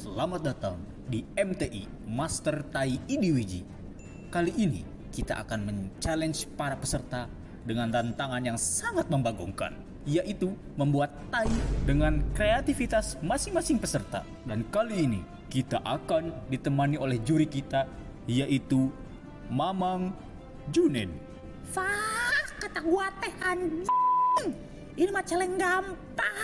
Selamat datang di MTI Master Tai Indiwiji. Kali ini kita akan men-challenge para peserta dengan tantangan yang sangat membagongkan, yaitu membuat tai dengan kreativitas masing-masing peserta. Dan kali ini kita akan ditemani oleh juri kita, yaitu Mamang Juned. Fuck, kata gua teh anjing. Ini mah celeng gampang.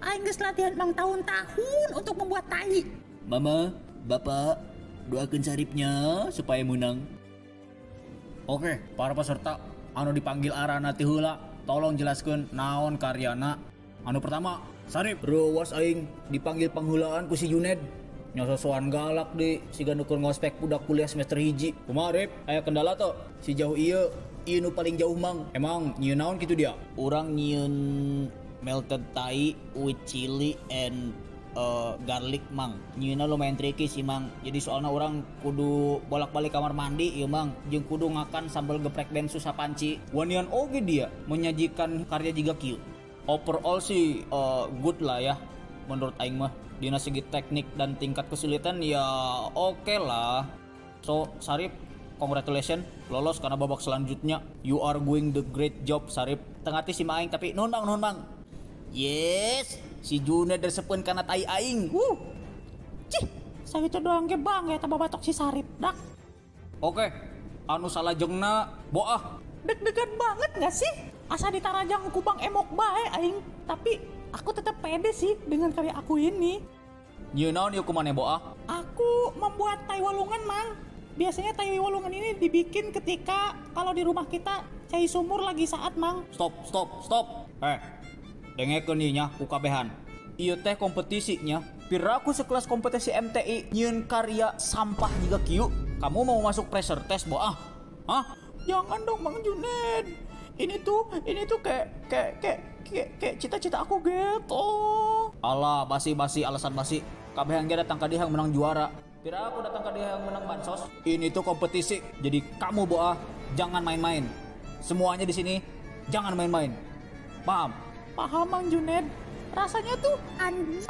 Aing geus latihan mang tahun-tahun untuk membuat tai. Mama, Bapak, doakan Saripnya supaya menang. Oke, para peserta, anu dipanggil arana ti heula, tolong jelaskan naon karyana. Anu pertama, Sarip. Ruwas aing dipanggil pangheulaan ku si Juned. Nya sosoan galak di siga nu keur ngospek budak kuliah semester 1. Kumaha Rip? Aya kendala tuh? Si jauh ieu, ieu nu paling jauh mang. Emang nyieun naon kitu dia? Urang nyieun melted tai with chili and garlic mang. Nyieunna lumayan tricky sih mang. Jadi soalnya orang kudu bolak-balik kamar mandi ieu mang, jeung kudu ngakan sambal geprek bensu sapanci. Wanian oge dia menyajikan karya jiga kieu. Overall sih good lah ya menurut aing mah. Dina segi teknik dan tingkat kesulitan ya oke lah. So Sarip, congratulations, lolos karena babak selanjutnya. You are doing the great job Sarip. Tengah ti si aing tapi nuhun bang, nuhun bang. Yes, si Juned resepeun kana tai aing. Wuh. Cih, sakitu doang ge bang eta babatok si Sarip dak. Oke, anu salajengna boah. Deg-degan banget gak sih? Asa ditarajang ku Bang Emok bae aing, tapi aku tetap pede sih dengan karya aku ini. Nyieun naon ieu kumaneh boah? Aku membuat tai walungan, Mang. Biasanya tai walungan ini dibikin ketika kalau di rumah kita cai sumur lagi saat, Mang. Stop, stop, stop. Dengekeun ieu nya ku kabehan. Ieu teh kompetisinya. Piraku sekelas kompetisi MTI nyieun karya sampah jiga kieu. Kamu mau masuk pressure test boah? Hah? Jangan dong Bang Juned. Ini tuh kayak cita-cita aku gitu. Alah, basi-basi alasan basi. Kabehan ge datang ka dieu hayang menang juara. Pira aku datang ka dieu hayang menang bansos. Ini tuh kompetisi. Jadi kamu boah jangan main-main. Semuanya di sini jangan main-main. Paham? Paham Mang Juned. Rasanya tuh anjing.